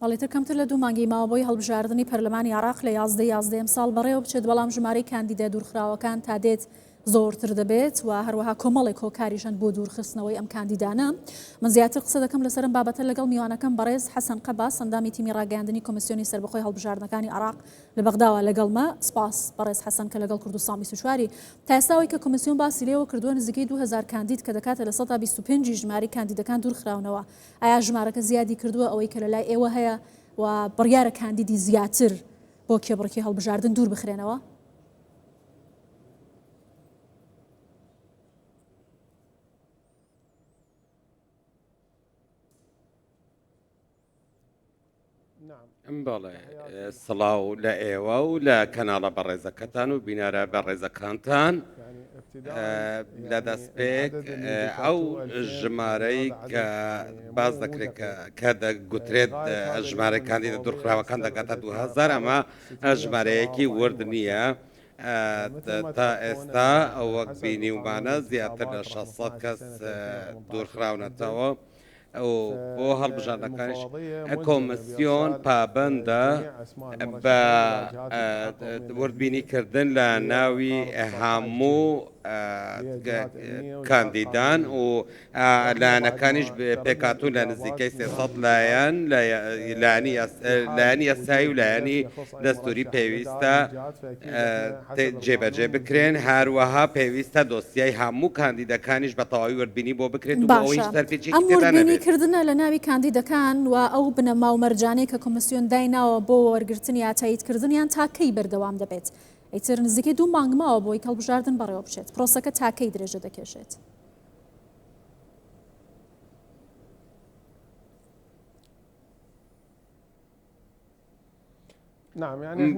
بەڵێ تر کەمتر لە دوو مانگی ماوە بۆی هەڵبژاردنی پەرلەمانی عێراق لە 11 یازدەی ئەمساڵ بەڕێوە بچێت، بەڵام ژمارەی کاندیدە دوورخراوەکان تا دێت زۆرتر دەبێت و هەروەها کۆمەڵێک هۆکاریش هەن بۆ دوورخستنەوەی ئەم کاندیدانە. من زیاتر قسە دەکەم لەسەر ئەم بابەتە لەگەڵ میوانەکەم بەڕێز حەسەن قەباس ئەندامی تیمی ڕاگەیاندنی کۆمیسیۆنی سەربەخۆی هەڵبژاردنەکانی عێراق لە بەغداوە لەگەڵمە. سپاس بەڕێز حەسەن کە لەگەڵ کوردستان 24 ی. تا ئێستا ئەوەی کە کۆمیسیۆن باسی لێوە کردووە نزیکەی 2000 کاندید کە دەکاتە 25% ی ژمارەی کاندیدەکان دوورخراونەوە. ئایا ژمارەکە زیادی کردووە ئەوەی کە لەلای ئێوە هەیە و بڕیارە کاندیدی زیاتر بۆ کێبڕکی هەڵبژاردن دوور بخرێنەوە؟ بەڵێ سڵاو لە ئێوە و لە کەناڵە بەڕێزەکەتان و بینارە بەڕێزەکانتان لە دەستپێک ئەو ژمارەی کە باز دەکرێت کە دەگوترێت ژمارە کاندیدە دوورخراوەکان دەگاتە 2000 ئەمە ژمارەیەکی ورد نییە تا ئێستا وەک بینیومانە زیاتر لە 600 کەس دوورخراونەتەوە. و بۆ هەڵبژاردنەکانیش کۆمسیۆن پابەندە بە وردبینی کردن لە ناوی هەموو کاندیدان و لایەنەکانیش پێکهاتوون لە نزیکەی 300 لایەن لایەنی یاسایی و لایەنی دەستوری پێویستە جێبەجێ بکرێن، هەروەها پێویستە دۆسیای هەموو کاندیدەکانیش بە تەواوی وردبینی بۆ بکرێت و بۆ ئەوەی باشە هیچ سەرپێچییەکی ئەم تێدا وردبینی نەبێت. کردنە لە ناوی کاندیدەکان و ئەو بنەما و مەرجانەی کە کۆمسیۆن دایناوە بۆ وەرگرتن یا تەیید کردنیان تا کەی بەردەوام دەبێت؟ ئیتر نزیکەی دوو مانگ ماوە بۆی هەڵبژاردن بەڕێوە بچێت، پرۆسەکە تا کەی درێژە دەکێشێت؟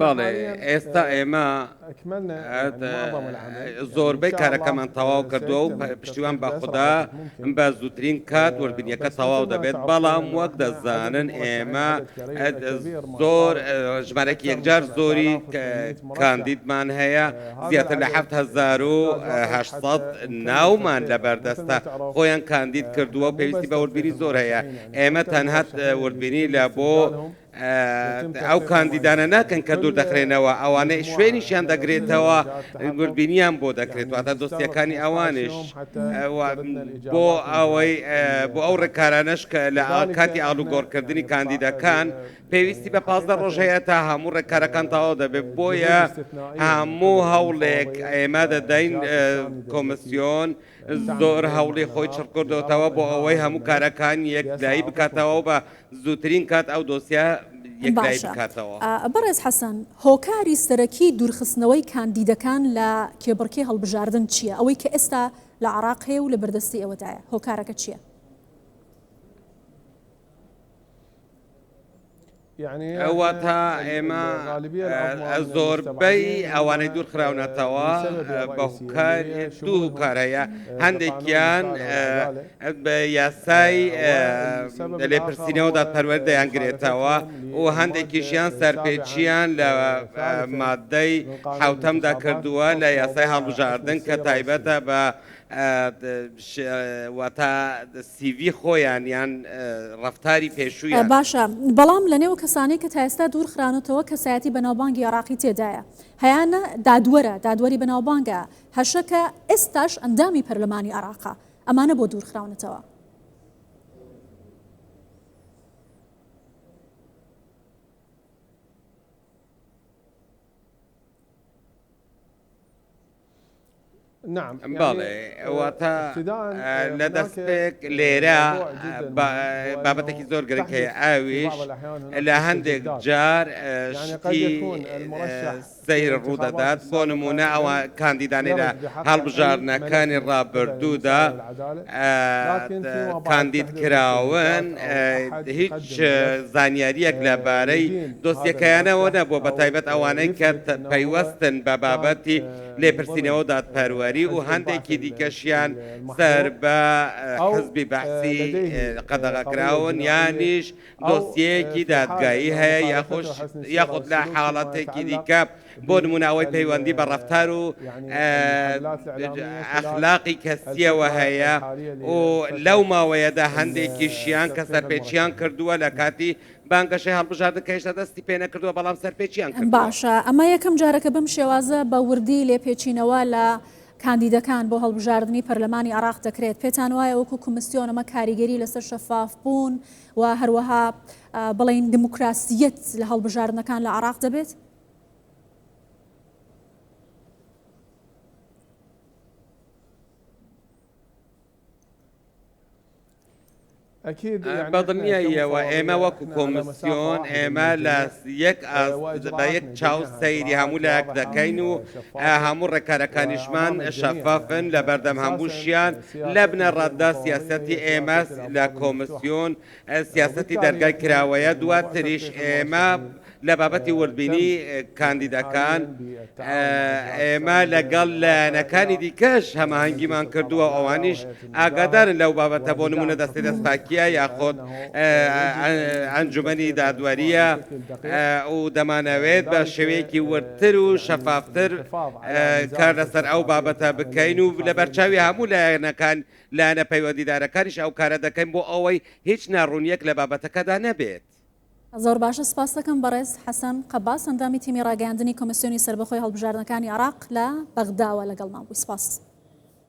بەڵێ ئێستا ئێمە زۆربەی کارەکەمان تەواو کردووە و پشتیوان بە خودا بە زووترین کات وردبینیەکە تەواو دەبێت، بەڵام وەک دەزانن ئێمە زۆر ژمارەیەکی یەکجار زۆری کاندیدمان هەیە، زیاتر لە 7800 ناومان لەبەردەستە خۆیان کاندید کردووە و پێویستی بە وردبینی زۆر هەیە، ئێمە تەنها وردبینی لە بۆ ئەو کاندیدانە ناکەن کە دوور دەخرێنەوە، ئەوانەی شوێنیشیان دەگرێتەوە وردبینیان بۆ دەکرێت، واتە دۆسیەکانی ئەوانیش بۆ ئەوەی بۆ ئەو ڕێکارانەش کە لە کاتی ئاڵوگۆڕکردنی کاندیدەکان پێویستی بە 15 ڕۆژ هەیە تا هەموو ڕێکارەکان تەواو دەبێت، بۆیە هەموو هەوڵێک ئێمە دەدەین کۆمسیۆن زۆر هەوڵی خۆی چڕکردۆتەوە بۆ ئەوەی هەموو کارەکان یەکلایی بکاتەوە و بە زووترین کات ئەو دۆسیە یەکلایی باشە بکاتەوە. بەڕێز حەسەن، هۆکاری سەرەکی دوورخستنەوەی کاندیدەکان لە کێبڕکێ هەڵبژاردن چییە؟ ئەوەی کە ئێستا لە عێراق هەیە و لە بەردەستی ئێوەدایە هۆکارەکە چییە؟ واتە ئێمە زۆربەی ئەوانەی دوورخراونەتەوە بە هۆکار دوو هۆکار هەیە هەندێکیان بە یاسای لێپرسینەوە دادپەروەری دەیانگرێتەوە و هەندێکیشیان سەرپێچیان لە مادەی حوتەمدا کردووە لە یاسای هەڵبژاردن کە تایبەتە بە واتە سیڤی خۆیان یان ڕەفتاری پێشوویان. باشە بەڵام لەنێو کەسانەی کە تا ئێستا دوور خراونەتەوە کەسایەتی بەناوبانگی عێراقی تێدایە هەیانە دادوەرە دادوەری بەناوبانگە هەشە کە ئێستاش ئەندامی پەرلەمانی عێراقە ئەمانە بۆ دوور خراونەتەوە؟ بەڵێ واتە لە دەستپێک لێرە بابەتێکی زۆر گرنگ هەیە ئەویش لە هەندێک جار شتی سەیر ڕوودەدات بۆ نمونە ئەوە کاندیدانەی لە هەڵبژاردنەکانی ڕابردوودا کاندید کراون هیچ زانیاریەک لەبارەی دۆسیەکەیانەوە نەبووە بەتایبەت ئەوانەی کە پەیوەستن بە بابەتی لێپرسینەوە و دادپەروەری و هەندێکی دیکەشیان سەر بە حزبی بەعسی قەدەغەکراون یانیش دۆسیەیەکی دادگایی هەیە یاخود لە حاڵەتێکی دیکە بۆ نمونە ئەوەی پەیوەندی بە ڕەفتار و ئەخلاقی کەسیەوە هەیە و لەو ماوەیەدا هەندێکیشیان کە سەرپێچیان کردووە لە کاتی بانگەشەی هەڵبژاردن کە هێشتا دەستی پێنەکردووە بەڵام سەرپێچیان کردووە. باشە ئەمە یەکەم جارە کە بەم شێوازە بە وردی لێپێچینەوە لە کاندیدەکان بۆ هەڵبژاردنی پەرلەمانی عێراق دەکرێت، پێتان وایە وەکو کۆمسیۆن ئەمە کاریگەری لەسەر شەفاف بوون و هەروەها بڵێین دیموکراسیەت لە هەڵبژاردنەکان لە عێراق دەبێت؟ بەدڵنیاییەوە ئێمە وەکو کۆمسیۆن ئێمە لە یەک ئاست بە یەک چاو سەیری هەموو لایەک دەکەین و هەموو ڕێکارەکانیشمان شەفافن لە بەردەم هەمووشیان لە بنەڕەتدا سیاسەتی ئێمە لە کۆمسیۆن سیاسەتی دەرگای کراوەیە، دواتریش ئێمە لە بابەتی وردبینی کاندیدەکان ئێمە لەگەڵ لایەنەکانی دیکەش هەماهەنگیمان کردووە و ئەوانیش ئاگادارن لەو بابەتە بۆ نمونە دەستەی دەستپاکیە یاخود ئەنجومەنی دادوەریە و دەمانەوێت بە شێوەیەکی وردتر و شەفافتر کار لەسەر ئەو بابەتە بکەین و لەبەرچاوی هەموو لایەنەکان لایەنە پەیوەندیدارەکانیش ئەو کارە دەکەین بۆ ئەوەی هیچ ناڕوونییەک لە بابەتەکەدا نەبێت. زۆر باشە سپاست دەکەم بەڕێز حەسەن قەباس ئەندامی تیمی ڕاگەیاندنی کۆمیسیۆنی سەربەخۆی هەڵبژاردنەکانی عێراق لە بەغداوە لەگەڵمان بووی سپاس.